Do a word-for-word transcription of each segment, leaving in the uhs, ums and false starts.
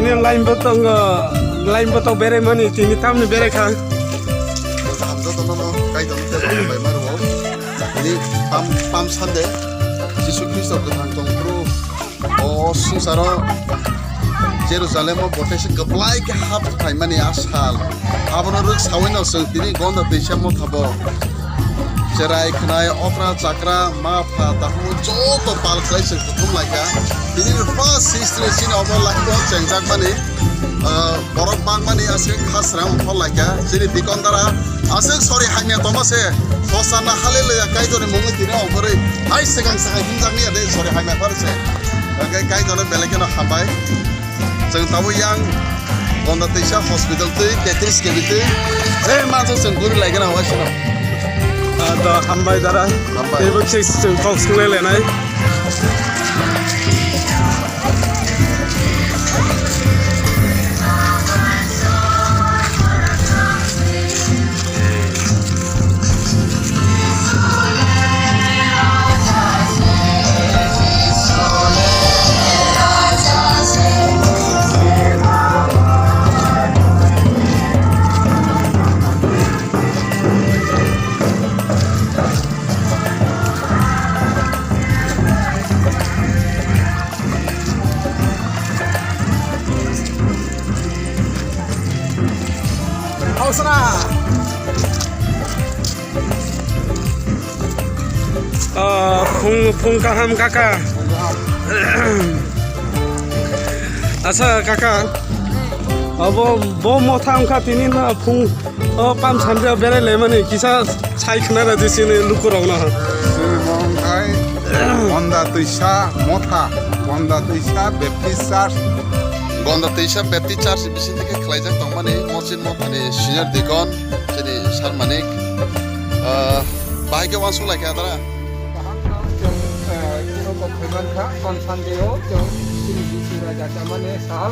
Nini line bo tongo, line bo tongo berai mani, tini tamni berai kha. Hamjak tono no, kaitor no tebo bai maro. Ni Palm, Palm Sunday, Jisu Khristo kwthang tong phuru, o swngcharo Jerusalem o bote se kwplai khe hap phaimani a sal. Abono rwk sawi no chwng tini Gonda Twisa Motha bo. Cherai khnai, okra chakra, ma pha, takhuk joto pal khlai se kuthum laikha. Tini ni first history chini obo laikha chengjak mani, ah, borok bang mani aswk kha srang ongkhor laikha. Chini dikon dara aswk sori hamya tongma se, Hosanna, Hallelujah, Kaitor ni mungwi tini ongkhorwi hai swkang swkang himjak ni ya de sori hamya phar se. Hwnkhe Kaitor no belai kheno hambai. Chwng tabuk yang Gonda Twisa hospital twi, Tetrish K B twi. Hey, mansa chwng guri lai gana waisano. Ah, do hambai dara. Hambai. Teibo se chwng kok swnglailai nai. Hausana. Ah, phung, phung kaham kaka. Asa kaka. Abo bo motha wngkha tini no phung o Palm Sunday o berai laimani kisa sai khna rw di chini lukurok no. Chini bo wngkhai Gonda Twisa Motha, Gonda Twisa Baptist Church. Gonda Twisa Baptist Church bising theke khlaijak tongmani Mochin Mothani senior deacon chini Sir Manik. Ah, bahai khe uansuk lai kha dara. Kaham khe chwng, eh, chini kok phaiman kha, Palm Sunday o chwng chini Jisu raida chamani sal.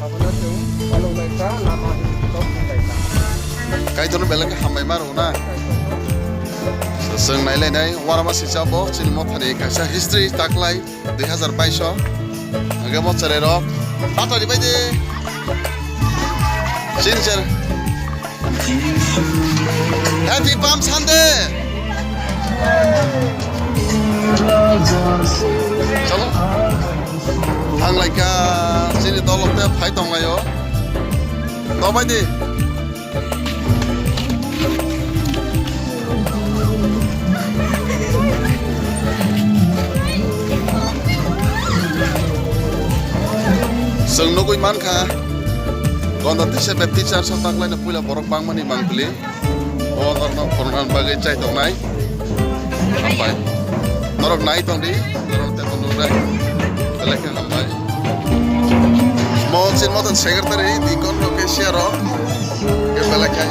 Abono chwng palok lai kha, lama himtok lai kha. Kaitorno belai khe hambai ma rw na. Chwng nai lai nai, uanama singcha bo chini mothani kaisa history taklai dui hazar bais o. Hwnkhe mo chwrai rok batari bai de. Chini chwrai. Happy Palm Sunday! Chalo. Thang lai kha, chini dolok te phai tong lai o. Tong bai di. Chwng nugui man kha, Gonda Twisa Baptist Church o taklaino puila borok bangmani mangpili. O norokno phunukna bagwi chai tongnai. Hambai. Norok nai tongdi, norok tei phunuknai. Belai khe hambai. Mo chini mothani secretary, deacon rok, cashier rok. Khe belai khe.